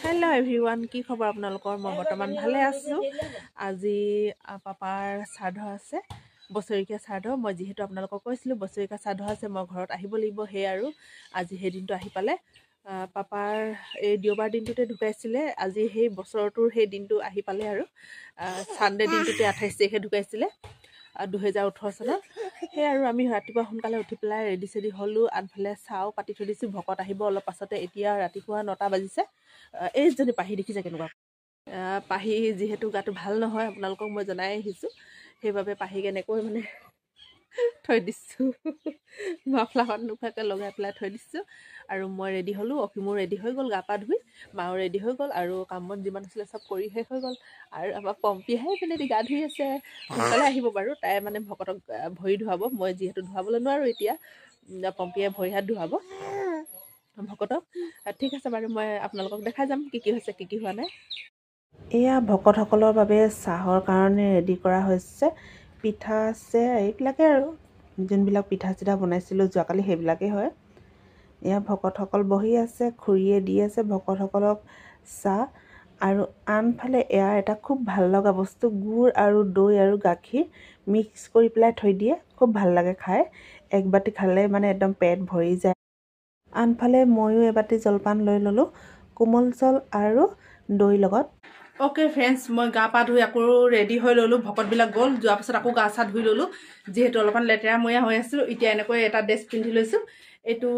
Hello' everyone, কি খবৰ আপোনালোকৰ? মই বৰ্তমান ভালে আছোঁ। আজি পাপাৰ শ্ৰাদ্ধ আছে, বছৰেকীয়া শ্ৰাদ্ধ। মই যিহেতু আপোনালোকক কৈছিলোঁ বছৰেকীয়া শ্ৰাদ্ধ আছে, মই ঘৰত আহিব লাগিব, সেয়ে আৰু আজি সেই দিনটো আহি পালে। পাপাৰ এই দেওবাৰ দিনটোতে ঢুকাইছিলে, আজি সেই বছৰটোৰ সেই দিনটো আহি পালে আৰু ছানডে দিনটোতে 28 তাৰিখে ঢুকাইছিলে 2018 চনত। সেয়ে আৰু আমি ৰাতিপুৱা সোনকালে উঠি পেলাই ৰেডি চেডি হ'লোঁ। আনফালে চাহও পাতি থৈ দিছোঁ, ভকত আহিব অলপ পাছতে। এতিয়া ৰাতিপুৱা 9টা বাজিছে। এইজনী পাহি দেখিছে কেনেকুৱা পাহি, যিহেতু গাটো ভাল নহয় আপোনালোকক মই জনাই আহিছোঁ, সেইবাবে পাহিক এনেকৈ মানে থৈ দিছোঁ, মাফলাখন নোখোৱাকৈ লগাই পেলাই থৈ দিছোঁ। আৰু মই ৰেডি হ'লোঁ, অসীমো ৰেডি হৈ গ'ল গা পা ধুই, মাও ৰেডি হৈ গ'ল, আৰু কাম বন যিমান আছিলে চব কৰি শেষ হৈ গ'ল। আৰু আমাৰ পম্পীহে এইপিনেদি গা ধুই আছে, সোনকালে আহিব বাৰু। তাই মানে ভকতক ভৰি ধুৱাব, মই যিহেতু ধুৱাবলৈ নোৱাৰোঁ এতিয়া, পম্পীয়ে ভৰি হাত ধুৱাব ভকতক। ঠিক আছে বাৰু, মই আপোনালোকক দেখাই যাম কি কি হৈছে কি কি হোৱা নাই। এয়া ভকতসকলৰ বাবে চাহৰ কাৰণে ৰেডি কৰা হৈছে, পিঠা আছে, এইবিলাকে আৰু যোনবিলাক পিঠা চিঠা বনাইছিলোঁ যোৱাকালি সেইবিলাকেই হয়। এয়া ভকতসকল বহি আছে, খুৰীয়ে দি আছে ভকতসকলক চাহ। আৰু আনফালে এয়া এটা খুব ভাল লগা বস্তু, গুড় আৰু দৈ আৰু গাখীৰ মিক্স কৰি পেলাই থৈ দিয়ে, খুব ভাল লাগে খাই। এক বাতি খালে মানে একদম পেট ভৰি যায়। আনফালে ময়ো এবাতি জলপান লৈ ল'লোঁ, কোমল চাউল আৰু দৈৰ লগত। অ'কে ফ্ৰেণ্ডছ, মই গা পা ধুই আকৌ ৰেডি হৈ ল'লোঁ। ভকতবিলাক গ'ল, যোৱাৰ পাছত আকৌ গা চা ধুই ল'লোঁ, যিহেতু অলপমান লেতেৰামূৰীয়া হৈ আছিলোঁ। এতিয়া এনেকৈ এটা ড্ৰেছ পিন্ধি লৈছোঁ, এইটো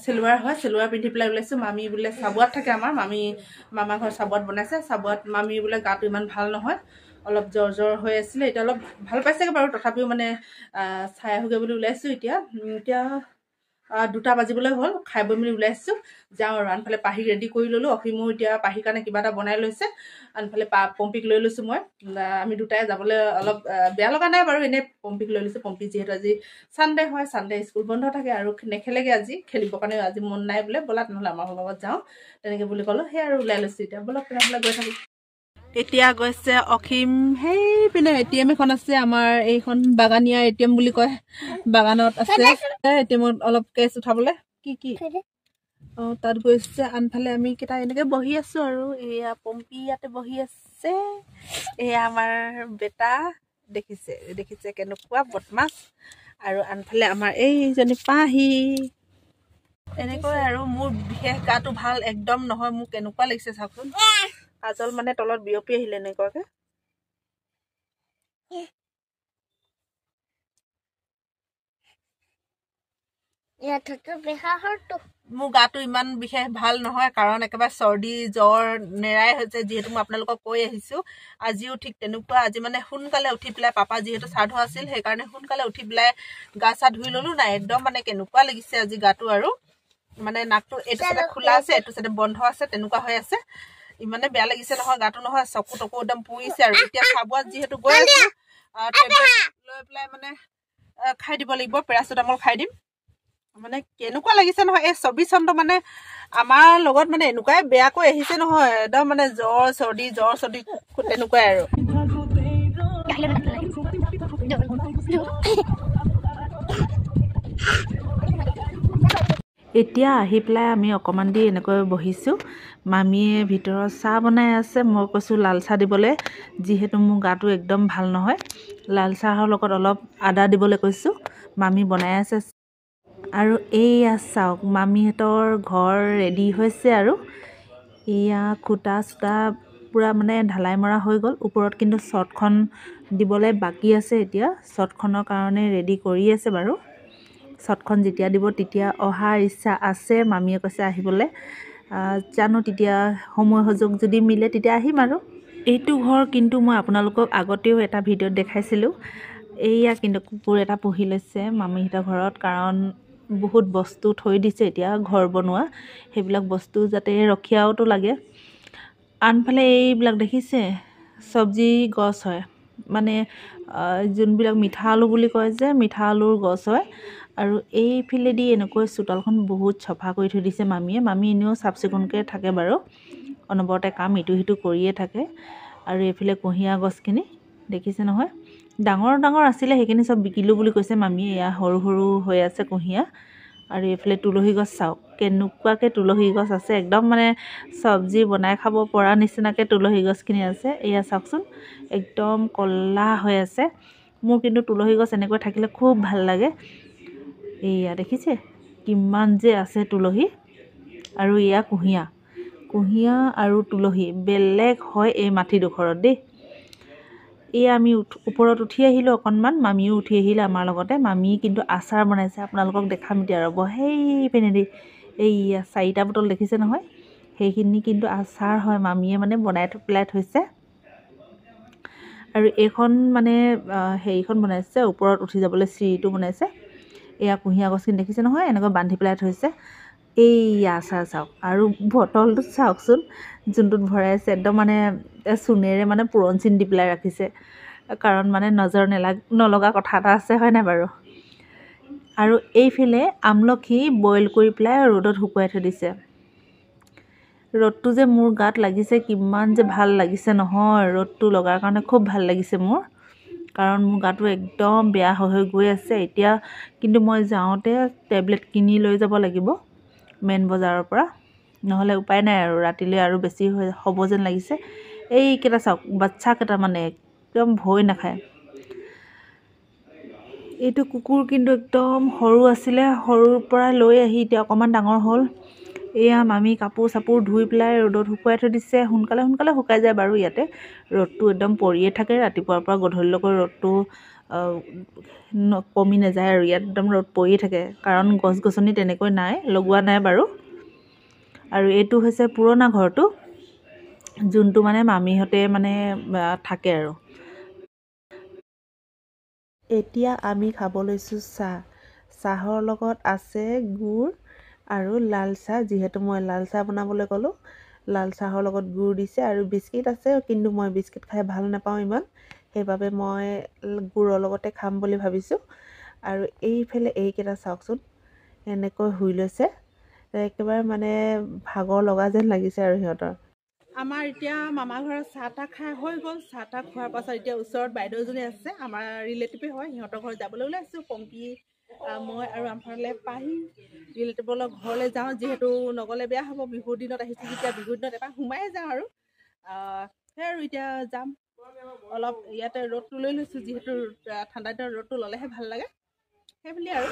চেলোৱাৰ হয়, চেলোৱাৰ পিন্ধি পেলাই ওলাইছোঁ। মামী বোলে চাবুৱাত থাকে, আমাৰ মামী মামা ঘৰ চাবুৱাত বনাইছে। চাবুৱাত মামী বোলে গাটো ইমান ভাল নহয়, অলপ জ্বৰ জ্বৰ হৈ আছিলে, এতিয়া অলপ ভাল পাইছেগৈ বাৰু, তথাপিও মানে চাই আহোগৈ বুলি ওলাইছোঁ। এতিয়া এতিয়া 2টা বাজিবলৈ হ'ল, খাই বৈ মেলি ওলাইছোঁ, যাওঁ আৰু। আনফালে পাহিক ৰেডি কৰি ল'লোঁ, অসীমো এতিয়া পাহিৰ কাৰণে কিবা এটা বনাই লৈছে। আনফালে পম্পীক লৈ লৈছোঁ মই, আমি দুটাই যাবলৈ অলপ বেয়া লগা নাই বাৰু, এনেই পম্পীক লৈ লৈছোঁ। পম্পী যিহেতু আজি ছানডে হয়, ছানডে স্কুল বন্ধ থাকে আৰু নেখেলেগৈ আজি, খেলিবৰ কাৰণে আজি মন নাই বোলে, ব'লা তেনেহ'লে আমাৰ লগত যাওঁ তেনেকৈ বুলি ক'লোঁ, সেয়া আৰু ওলাই লৈছোঁ। এতিয়া ব'লক তেনেহ'লে গৈ থাকোঁ। এতিয়া গৈছে অসীম সেইপিনে ATM এখন আছে আমাৰ, এইখন বাগানীয়া ATM বুলি কয়, বাগানত আছে ATMত অলপ কেছ উঠাবলৈ কি কি অঁ তাত গৈছে। আনফালে আমি কেইটা এনেকৈ বহি আছোঁ আৰু এয়া পম্পী ইয়াতে বহি আছে, এয়া আমাৰ বেটা দেখিছে দেখিছে কেনেকুৱা বদমাছ। আৰু আনফালে আমাৰ এইজনী পাহি। এনেকৈ আৰু মোৰ বিশেষ গাটো ভাল একদম নহয়, মোক কেনেকুৱা লাগিছে চাওকচোন, কাজল মানে তলত বিয়পি আহিলে এনেকুৱাকে। মোৰ গাটো ইমান বিশেষ ভাল নহয়, কাৰণ একেবাৰে চৰ্দি জ্বৰ নেৰাই হৈছে, যিহেতু মই আপোনালোকক কৈ আহিছোঁ। আজিও ঠিক তেনেকুৱা, আজি মানে সোনকালে উঠি পেলাই পাপা যিহেতু শ্ৰাদ্ধ আছিল সেইকাৰণে সোনকালে উঠি পেলাই গা চা ধুই ল'লোঁ, নাই একদম মানে কেনেকুৱা লাগিছে আজি গাটো। আৰু মানে নাকটো এইটো চাইডে খোলা আছে, এইটো চাইডে বন্ধ আছে, তেনেকুৱা হৈ আছে, ইমানে বেয়া লাগিছে নহয় গাটো, নহয় চকু টকু একদম পুৰিছে। আৰু এতিয়া চাবুৱাত যিহেতু গৈ আছো, লৈ পেলাই মানে খাই দিব লাগিব, পেৰাচিটামল খাই দিম। মানে কেনেকুৱা লাগিছে নহয় এই 24 চনটো মানে আমাৰ লগত মানে এনেকুৱাই বেয়াকৈ আহিছে নহয়, একদম মানে জ্বৰ চৰ্দি জ্বৰ চৰ্দি তেনেকুৱাই আৰু। এতিয়া আহি পেলাই আমি অকণমান দেৰি এনেকৈ বহিছোঁ, মামীয়ে ভিতৰত চাহ বনাই আছে, মই কৈছোঁ লাল চাহ দিবলৈ, যিহেতু মোৰ গাটো একদম ভাল নহয়। লাল চাহৰ লগত অলপ আদা দিবলৈ কৈছোঁ, মামী বনাই আছে। আৰু এইয়া চাওক মামীহঁতৰ ঘৰ ৰেডি হৈছে আৰু এয়া খুঁটা চুটা পূৰা মানে ঢালাই মৰা হৈ গ'ল, ওপৰত কিন্তু চটখন দিবলৈ বাকী আছে, এতিয়া চটখনৰ কাৰণে ৰেডি কৰি আছে বাৰু। চটখন যেতিয়া দিব তেতিয়া অহাৰ ইচ্ছা আছে, মামীয়ে কৈছে আহিবলৈ, জানো তেতিয়া সময় সুযোগ যদি মিলে তেতিয়া আহিম আৰু। এইটো ঘৰ কিন্তু মই আপোনালোকক আগতেও এটা ভিডিঅ'ত দেখাইছিলোঁ। এইয়া কিন্তু কুকুৰ এটা পুহি লৈছে মামীহঁতৰ ঘৰত, কাৰণ বহুত বস্তু থৈ দিছে এতিয়া ঘৰ বনোৱা, সেইবিলাক বস্তু যাতে ৰখীয়াওতো লাগে। আনফালে এইবিলাক দেখিছে চব্জি গছ হয়, মানে যোনবিলাক মিঠা আলু বুলি কয় যে, মিঠা আলুৰ গছ হয়। আৰু এইফালেদি এনেকৈ চোতালখন বহুত চফা কৰি থৈ দিছে মামীয়ে। মামী এনেও চাফ চিকুণকৈ থাকে বাৰু, অনবৰতে কাম ইটো সিটো কৰিয়ে থাকে। আৰু এইফালে কুঁহিয়াৰ গছখিনি দেখিছে নহয়, ডাঙৰ ডাঙৰ আছিলে সেইখিনি চব বিকিলোঁ বুলি কৈছে মামীয়ে। এয়া সৰু সৰু হৈ আছে কুঁহিয়াৰ। আৰু এইফালে তুলসী গছ চাওক, কেনেকুৱাকৈ তুলসী গছ আছে, একদম মানে চব্জি বনাই খাব পৰা নিচিনাকৈ তুলসী গছখিনি আছে। এয়া চাওকচোন, একদম ক'লা হৈ আছে। মোৰ কিন্তু তুলসী গছ এনেকৈ থাকিলে খুব ভাল লাগে। এয়া দেখিছে কিমান যে আছে তুলসী। আৰু এয়া কুঁহিয়া, কুঁহিয়া আৰু তুলসী বেলেগ হয় এই মাটিডোখৰত দেই। এয়া আমি ওপৰত উঠি আহিলোঁ অকণমান, মামীও উঠি আহিলে আমাৰ লগতে। মামী কিন্তু আচাৰ বনাইছে, আপোনালোকক দেখাম এতিয়া ৰ'ব। সেইপিনেদি এইয়া 4টা বটল দেখিছে নহয়, সেইখিনি কিন্তু আচাৰ হয়, মামীয়ে মানে বনাই পেলাই থৈছে। আৰু এইখন মানে হেৰিখন বনাইছে, ওপৰত উঠি যাবলৈ চিৰিটো বনাইছে। এয়া কুঁহিয়া গছখিনি দেখিছে নহয়, এনেকৈ বান্ধি পেলাই থৈছে। এইয়া আচাৰ চাওক, আৰু বটলটোত চাওকচোন যোনটোত ভৰাইছে, একদম মানে চূণেৰে মানে পূৰণ চিন দি পেলাই ৰাখিছে, কাৰণ মানে নজৰ নলগা কথা এটা আছে, হয় নাই বাৰু। আৰু এইফালে আমলখি বইল কৰি পেলাই ৰ'দত শুকুৱাই থৈ দিছে। ৰ'দটো যে মোৰ গাত লাগিছে, কিমান যে ভাল লাগিছে নহয়, ৰ'দটো লগাৰ কাৰণে খুব ভাল লাগিছে মোৰ, কাৰণ মোৰ গাটো একদম বেয়া হৈ হৈ গৈ আছে এতিয়া। কিন্তু মই যাওঁতে টেবলেট কিনি লৈ যাব লাগিব মেইন বজাৰৰ পৰা, নহ'লে উপায় নাই আৰু, ৰাতিলৈ আৰু বেছি হৈ হ'ব যেন লাগিছে। এইকেইটা চাওক, বাচ্ছাকেইটা মানে একদম ভয় নাখায়। এইটো কুকুৰ কিন্তু একদম সৰু আছিলে, সৰুৰ পৰা লৈ আহি এতিয়া অকণমান ডাঙৰ হ'ল। এয়া মামী কাপোৰ চাপোৰ ধুই পেলাই ৰ'দত শুকুৱাই থৈ দিছে। সোনকালে সোনকালে শুকাই যায় বাৰু, ইয়াতে ৰ'দটো একদম পৰিয়ে থাকে ৰাতিপুৱাৰ পৰা গধূলিলৈকে, ৰ'দটো কমি নাযায় আৰু ইয়াত একদম ৰ'দ পৰিয়ে থাকে, কাৰণ গছ গছনি তেনেকৈ নাই, লগোৱা নাই বাৰু। আৰু এইটো হৈছে পুৰণা ঘৰটো, যোনটো মানে মামীহঁতে মানে থাকে আৰু। এতিয়া আমি খাব লৈছোঁ চাহ। চাহৰ লগত আছে গুড় আৰু লাল চাহ, যিহেতু মই লাল চাহ বনাবলৈ ক'লোঁ, লাল চাহৰ লগত গুড় দিছে আৰু বিস্কিট আছে, কিন্তু মই বিস্কিট খাই ভাল নাপাওঁ ইমান, সেইবাবে মই গুড়ৰ লগতে খাম বুলি ভাবিছোঁ। আৰু এইফালে এইকেইটা চাওকচোন, এনেকৈ শুই লৈছে, একেবাৰে মানে ভাগৰ লগা যেন লাগিছে আৰু সিহঁতৰ। আমাৰ এতিয়া মামা ঘৰত চাহ তাহ খাই হৈ গ'ল। চাহ তাহ খোৱাৰ পাছত এতিয়া ওচৰত বাইদেউ এজনী আছে, আমাৰ ৰিলেটিভে হয়, সিহঁতৰ ঘৰত যাবলৈ ওলাইছোঁ। পম্পী, মই আৰু আমাৰফালে পাহি ৰিলেটিভৰ ঘৰলৈ যাওঁ, যিহেতু নগ'লে বেয়া হ'ব, বিহুৰ দিনত আহিছোঁ যেতিয়া বিহুৰ দিনত এবাৰ সোমাই যাওঁ আৰু। সেই আৰু এতিয়া যাম, অলপ ইয়াতে ৰ'দটো লৈ লৈছোঁ, যিহেতু ঠাণ্ডা দিনত ৰ'দটো ল'লেহে ভাল লাগে, সেইবুলি আৰু।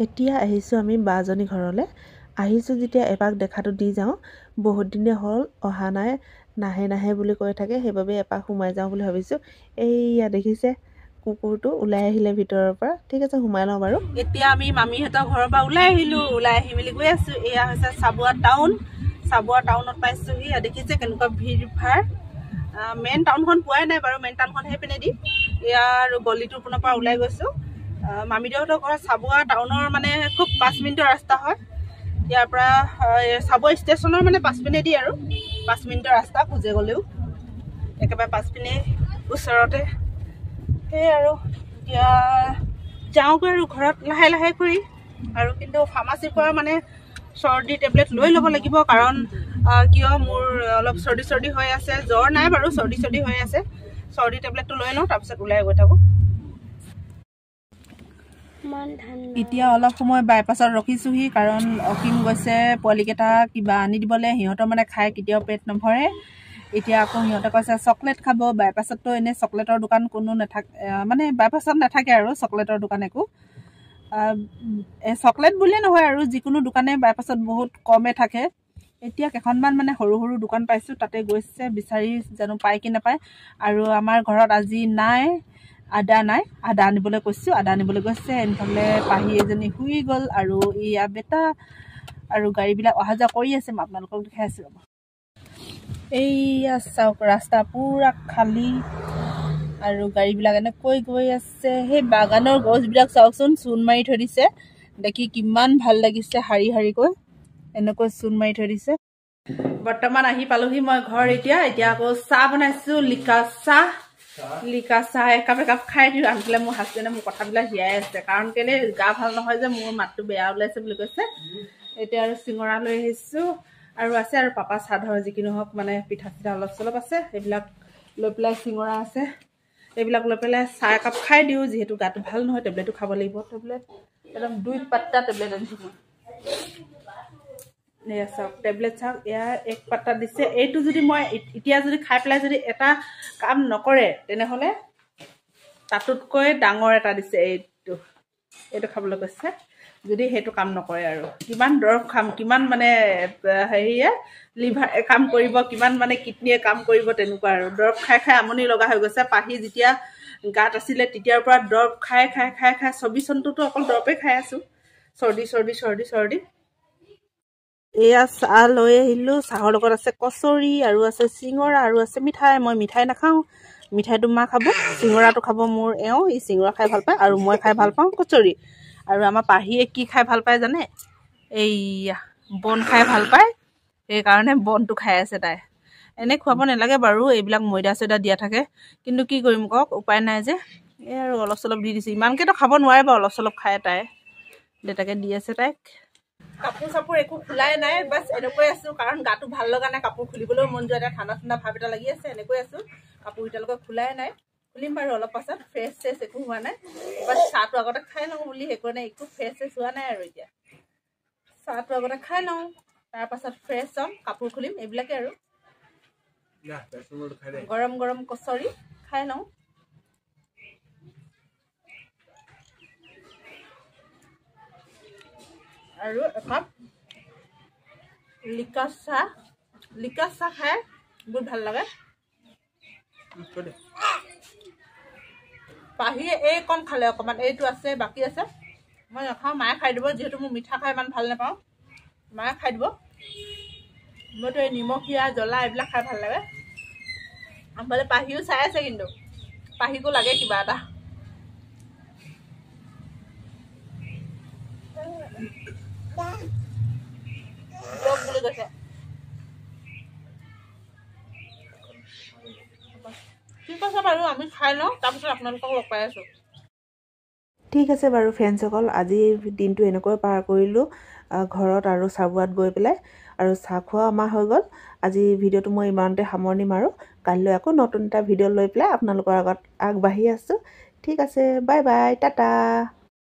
এতিয়া আহিছোঁ আমি বাজনী ঘৰলৈ। আহিছোঁ যেতিয়া এপাক দেখাটো দি যাওঁ, বহুত দিনে হ'ল অহা নাই, নাহে নাহে বুলি কৈ থাকে, সেইবাবে এপাক সোমাই যাওঁ বুলি ভাবিছোঁ। এইয়া দেখিছে কুকুৰটো ওলাই আহিলে ভিতৰৰ পৰা। ঠিক আছে, সোমাই লওঁ বাৰু। এতিয়া আমি মামীহঁতৰ ঘৰৰ পৰা ওলাই আহিলোঁ, ওলাই আহি মেলি গৈ আছোঁ। এয়া হৈছে চাবুৱা টাউন, চাবুৱা টাউনত পাইছোঁহি। দেখিছে কেনেকুৱা ভিৰ ভাৰ। মেইন টাউনখন পোৱাই নাই বাৰু, মেইন টাউনখন সেইপিনেদি। এয়া আৰু গলিটোৰ পিনৰ পৰা ওলাই গৈছোঁ। মামীদেউহঁতৰ ঘৰ চাবুৱা টাউনৰ মানে খুব 5 মিনিটৰ ৰাস্তা হয় ইয়াৰ পৰা, চাবুৱা ষ্টেচনৰ মানে পাছপিনেদি আৰু 5 মিনিটৰ ৰাস্তা খোজে গ'লেও, একেবাৰে পাছপিনে ওচৰতে। সেয়ে আৰু এতিয়া যাওঁগৈ আৰু ঘৰত লাহে লাহে কৰি। আৰু কিন্তু ফাৰ্মাচীৰ পৰা মানে চৰ্দি টেবলেট লৈ ল'ব লাগিব, কাৰণ কিয় মোৰ অলপ চৰ্দি চৰ্দি হৈ আছে, জ্বৰ নাই বাৰু, চৰ্দি চৰ্দি হৈ আছে। চৰ্দি টেবলেটটো লৈ লওঁ, তাৰপিছত ওলাই গৈ থাকোঁ। এতিয়া অলপ সময় বাইপাছত ৰখিছোঁহি, কাৰণ অসীম গৈছে পোৱালিকেইটা কিবা আনি দিবলৈ, সিহঁতৰ মানে খাই কেতিয়াও পেট নভৰে। এতিয়া আকৌ সিহঁতে কৈছে চকলেট খাব। বাইপাছততো এনেই চকলেটৰ দোকান কোনো নাথাকে, মানে বাইপাছত নাথাকে আৰু চকলেটৰ দোকান একো, চকলেট বুলিয়ে নহয় আৰু যিকোনো দোকানে বাইপাছত বহুত কমে থাকে। এতিয়া কেইখনমান মানে সৰু সৰু দোকান পাইছোঁ, তাতে গৈছে বিচাৰি, জানো পায় কি নাপায়। আৰু আমাৰ ঘৰত আজি নাই, আদা নাই, আদা আনিবলৈ কৈছোঁ, আদা আনিবলৈ গৈছে। এনফালে পাহি এজনী শুই গ'ল, আৰু এয়া বেটা, আৰু গাড়ীবিলাক অহা যোৱা কৰি আছে, মই আপোনালোকক দেখাই আছোঁ ৰ'ব। এইয়া চাওক ৰাস্তা পুৰা খালী, আৰু গাড়ীবিলাক এনেকৈ গৈ আছে। সেই বাগানৰ গছবিলাক চাওকচোন, চূণ মাৰি থৈ দিছে, দেখি কিমান ভাল লাগিছে, শাৰী শাৰীকৈ এনেকৈ চূণ মাৰি থৈ দিছে। বৰ্তমান আহি পালোহি মই ঘৰ। এতিয়া এতিয়া আকৌ চাহ বনাইছোঁ, লিকা চাহ, লিকা চাহ একাপ একাপ খাই দিওঁ। আনফালে মোৰ হাজবেণ্ডে মোৰ কথাবিলাক হিয়াই আছে, কাৰণ কেলৈ গা ভাল নহয় যে, মোৰ মাতটো বেয়া ওলাইছে বুলি কৈছে। এতিয়া আৰু চিঙৰা লৈ আহিছোঁ, আৰু আছে আৰু পাপা চাদৰ যি কি নহওক মানে পিঠা চিঠা অলপ চলপ আছে, সেইবিলাক লৈ পেলাই চিঙৰা আছে, এইবিলাক লৈ পেলাই চাহ একাপ খাই দিওঁ। যিহেতু গাটো ভাল নহয়, টেবলেটো খাব লাগিব। টেবলেট একদম 2 পাত্তা টেবলেট আনিছোঁ মই। এয়া চাওক টেবলেট চাওক, এয়া 1 পাত্তা দিছে। এইটো যদি মই এতিয়া যদি খাই পেলাই যদি এটা কাম নকৰে তেনেহ'লে তাতোতকৈ ডাঙৰ এটা দিছে, এইটো এইটো খাবলৈ কৈছে। যদি সেইটো কাম নকৰে আৰু কিমান দৰৱ খাম, কিমান মানে হেৰিয়ে লিভাৰ কাম কৰিব, কিমান মানে কিডনীয়ে কাম কৰিব, তেনেকুৱা আৰু। দৰৱ খাই খাই আমনি লগা হৈ গৈছে। পাহি যেতিয়া গাত আছিলে তেতিয়াৰ পৰা দৰৱ খাই খাই খাই খাই 24 চনটোতো অকল দৰৱেই খাই আছোঁ। চৰ্দি চৰ্দি চৰ্দি চৰ্দি। এয়া চাহ লৈ আহিলোঁ, চাহৰ লগত আছে কচৰি আৰু আছে চিঙৰা আৰু আছে মিঠাই। মই মিঠাই নাখাওঁ, মিঠাইটো মা খাব, চিঙৰাটো খাব মোৰ এওঁ, ই চিঙৰা খাই ভাল পায়, আৰু মই খাই ভাল পাওঁ কচৰি। আৰু আমাৰ পাহিয়ে কি খাই ভাল পায় জানে? এইয়া বন খাই ভাল পায়, সেইকাৰণে বনটো খাই আছে তাই। এনে খুৱাব নালাগে বাৰু, এইবিলাক ময়দা চয়দা দিয়া থাকে, কিন্তু কি কৰিম কওক, উপায় নাই যে। এই আৰু অলপ চলপ দি দিছোঁ, ইমানকৈতো খাব নোৱাৰে বাৰু, অলপ চলপ খায় তাই। দেউতাকে দি আছে তাইক। কাপোৰ চাপোৰ একো খোলাই নাই, বাছ এনেকৈ আছোঁ, কাৰণ গাটো ভাল লগা নাই, কাপোৰ খুলিবলৈও মন যোৱা নাই, ঠাণ্ডা ঠাণ্ডা ভাৱ এটা লাগি আছে, এনেকৈ আছোঁ। কাপোৰ এতিয়ালৈকে খোলাই নাই, খুলিম বাৰু অলপ পাছত। ফ্ৰেছ চেছ একো হোৱা নাই, বাছ চাহটো আগতে খাই লওঁ বুলি, সেইকাৰণে একো ফ্ৰেছ চেছ হোৱা নাই আৰু। এতিয়া চাহটো আগতে খাই লওঁ, তাৰপাছত ফ্ৰেছ হ'ম, কাপোৰ খুলিম, এইবিলাকে আৰু। গৰম গৰম কচৰি খাই লওঁ। আৰু একাপ লিকা চাহ, লিকা চাহ খাই বহুত ভাল লাগে। পাহিয়ে এইকণ খালে অকণমান, এইটো আছে বাকী আছে, মই নাখাওঁ, মায়ে খাই দিব, যিহেতু মোৰ মিঠা খাই ইমান ভাল নাপাওঁ, মায়ে খাই দিব। মইতো এই নিমখীয়া জ্বলা এইবিলাক খাই ভাল লাগে। আনফালে পাহিও চাই আছে, কিন্তু পাহিকো লাগে কিবা এটা। বুলি কৈছে। ঠিক আছে বাৰু, আমি খাই লওঁ, তাৰপিছত আপোনালোকক লগ পাই আছোঁ। ঠিক আছে বাৰু ফ্ৰেণ্ডছসকল, আজি দিনটো এনেকৈ পাৰ কৰিলোঁ ঘৰত আৰু চাবুৱাত গৈ পেলাই, আৰু চাহ খোৱা আমাৰ হৈ গ'ল। আজি ভিডিঅ'টো মই ইমানতে সামৰণি মাৰোঁ। কাইলৈ আকৌ নতুন এটা ভিডিঅ' লৈ পেলাই আপোনালোকৰ আগত আগবাঢ়ি আছোঁ। ঠিক আছে, বাই বাই, টাটা।